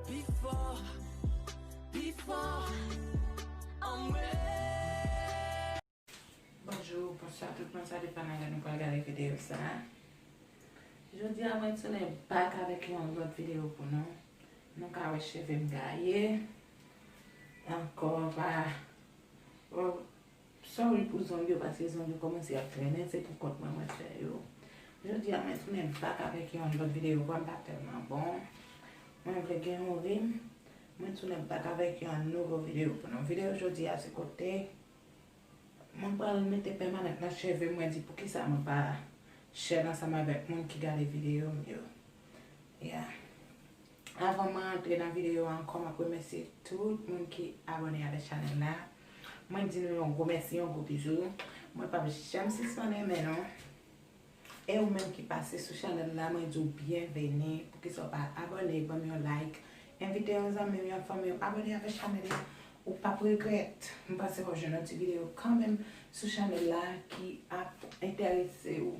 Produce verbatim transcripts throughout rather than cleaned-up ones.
Pi fò, pi fò, anmwe. Bonjou, bonswa tout moun, sa depann nan lè nou pral gade videyo sa a. Jodi a, mwen tounen back avèk yon lòt videyo pou nou. Nou ka wè cheve m gaye. Ankò, pa. Oh, sorry pou zong yo, paske zong yo kòmanse ap trennen, se pou kont mwen mwen fè yo. Jodi a, mwen tounen back avèk yon lòt videyo, vwa m pa tèlman bon. Mwen vle gen yon rim, mwen tounen back avèk yon nouvo videyo pou nou. Videyo jodi a, se kote mwen pral mete pèmanant nan cheve m, mwen di poukisa mwen pa share l ansanm avèk moun ki gade videyo m yo. Yeah. Avan mwen antre nan videyo a ankò, m ap remèsye tout moun ki abòne avèk chanèl la. Mwen di nou yon gwo mèsi, yon gwo bizou. Mwen p ap janm sispann renmen nou. E ou menm ki pase sou chanèl la, mwen di w byenveni. Poukisa w pa abòne, ban m yon like, envite yon zanmi w, yon fanmi w, abòne avèk chanèl la. Ou p ap regrèt. M panse w ap jwenn yon ti videyo kanmenm sou chanèl la ki ap enterese w.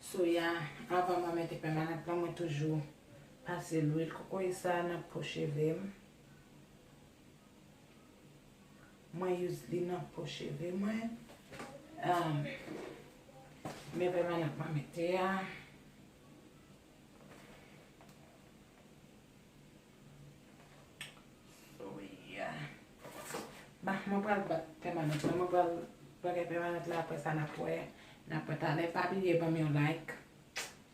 So, yeah, avan mwen mete pèmanant lan, mwen toujou pase lwil kokoye sa nan po cheve m. Mwen use li nan po cheve mwen. Um, men pèmanant mwen mete a. So, yeah. Bah, mwen pral bat pèmanant lan. Mwen pral bagay pèmanant la, apre sa n ap wè. N ap wè talè. Pa bliye ban m yon like.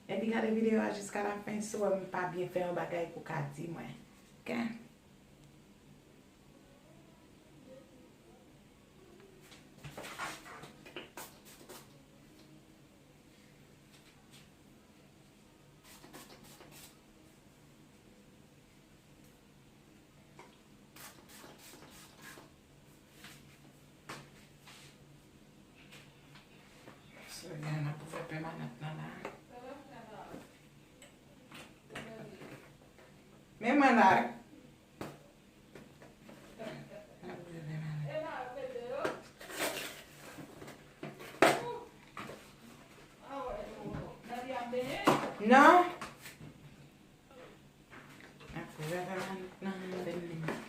Epi gade videyo a jiska la fen, si w wè m pa byen fè yon bagay pou ka di mwen. Ok? So, y a nan pou fè pèmanant lan la. Men mwen la. Non. Apre, pèmanant lan, pèmanant lan.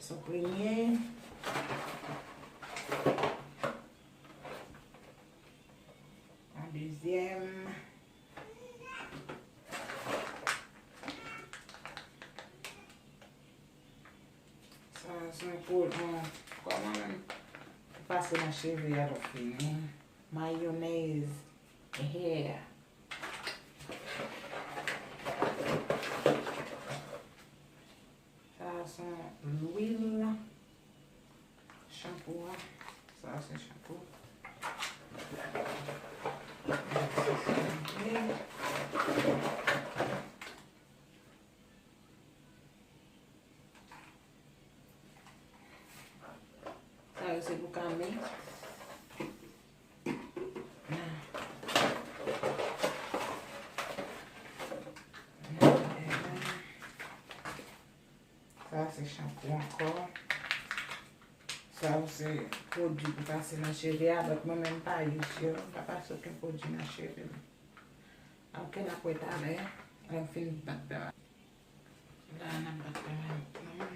Sa premye. An dezyèm. Sa se pou, um, kòman menm? Pou pase nan cheve a lè w fini. Mayonnaise hair. Sa se lwil chanpou a. Sa se chanpou. Sa yo se pou kame. Sa se chanpou ankò. Sa yo se pwodui pou pase nan cheve a, but mwen menm m pa use yo, m pa pase okenn pwodui nan cheve m. Ok, n ap wè talè, lè m fin bat pèmanant. La, n ap bat pèmanant lan.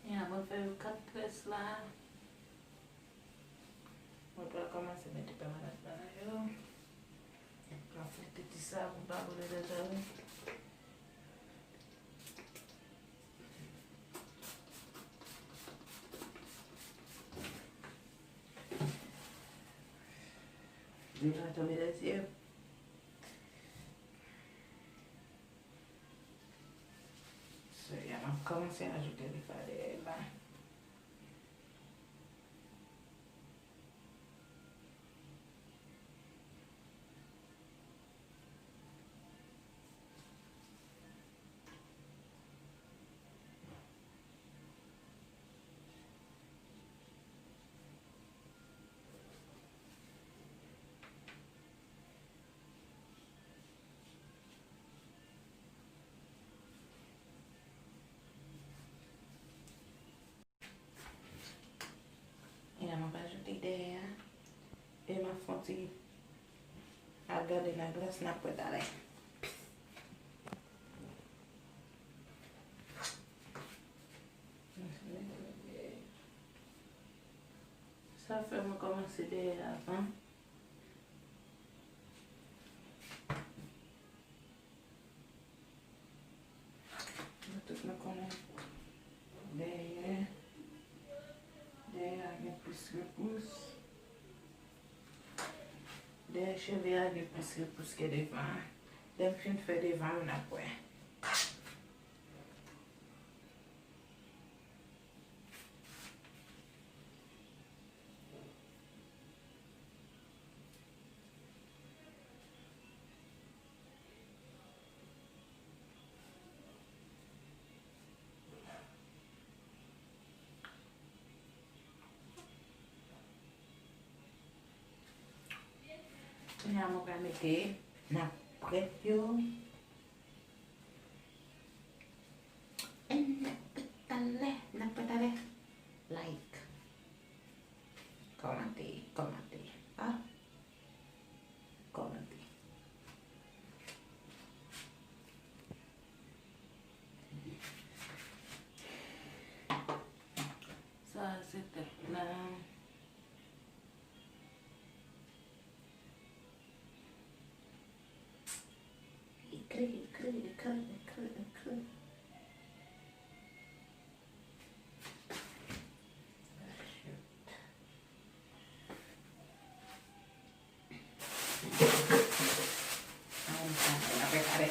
Ya, mwen fè yo kat tres la. Mwen pral kòmanse mete pèmanant nan yo. Mwen pral fè ti sa pou pa boule deja wi. Deja tonbe nan zye. So, ya, m ap kòmanse ajoute li pa dèyè la. Al gade nan glas, n ap wè talè. Sa fè mwen kòmanse dèyè avan. Nou tout nou konnen dèyè, dèyè a gen plis repous. Dèyè cheve a gen plis repous ke devan an. Lè m fin fè devan yo, n ap wè. Kounye a mwen pral mete nan prèt yo. E n ap wè talè, n ap wè talè. Like. Kòmante, kòmante. Ah. Kòmante. Sa a se tèt la. Ekri, ekri, ekri, ekri, ekri. Shoot. N ap wè talè.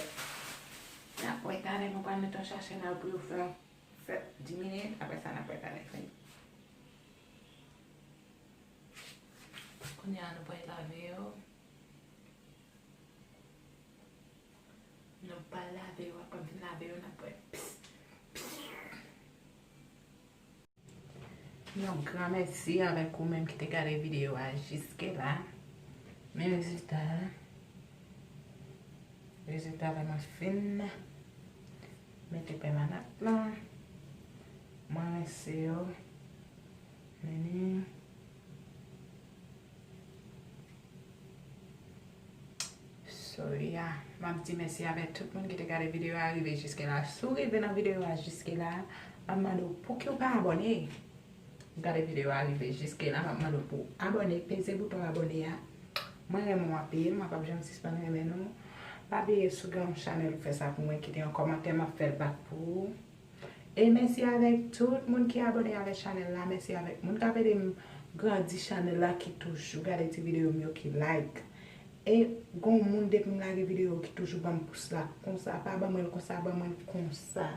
N ap wè talè, mwen pral mete yon sachè nan pou yo fè yon fèt di minit. Apre sa, n ap wè talè. Kounye a, nou pral lave yo. Nou pral lave yo, apre n fin lave yo, n ap wè. Yon gran mèsi avèk ou menm ki te gade videyo a jiske la. Men rezilta a. Rezilta lè mwen fin mete pèmanant lan. Mwen rense yo. Mennen. So, yeah. M ap di mèsi avèk tout moun ki te gade videyo a rive jiske la. Si w rive nan videyo a jiske la, m ap mande w pouki w pa abòne. Gade videyo a rive jiske la, m ap mande w pou w abòne, peze bouton abòne a. Mwen renmen w anpil, mwen p ap janm sispann renmen nou. Pa bliye, si w gen yon chanèl, ou fè sa pou mwen, kite yon kòmantè, m ap fè l bak pou ou. E mèsi avèk tout moun ki abòne avèk chanèl la. Mèsi avèk moun k ap ede m grandi chanèl la, ki toujou gade ti videyo m yo, ki like. E gon moun depi m lage videyo ki toujou ban m pous la konsa. Pa ban mwen l konsa, ban mwen l konsa.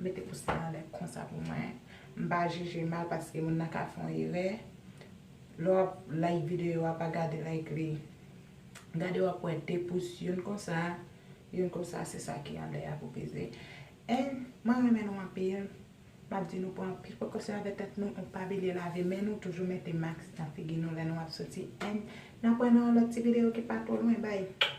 Mete pous la anlè konsa pou mwen. M pa jije mal paske moun nan ka fè yon erè. Lè w ap like videyo a, pa gade like li. Gade, w ap wè de pous, youn konsa, youn konsa, se sa ki anlè a pou peze. And mwen renmen nou anpil. M ap di nou pran anpil prekosyon avèk tèt nou, nou pa bliye lave men nou, toujou mete mask nan figi nou lè nou ap soti. And n ap wè nan yon lòt ti videyo ki pa twò lwen. Bye.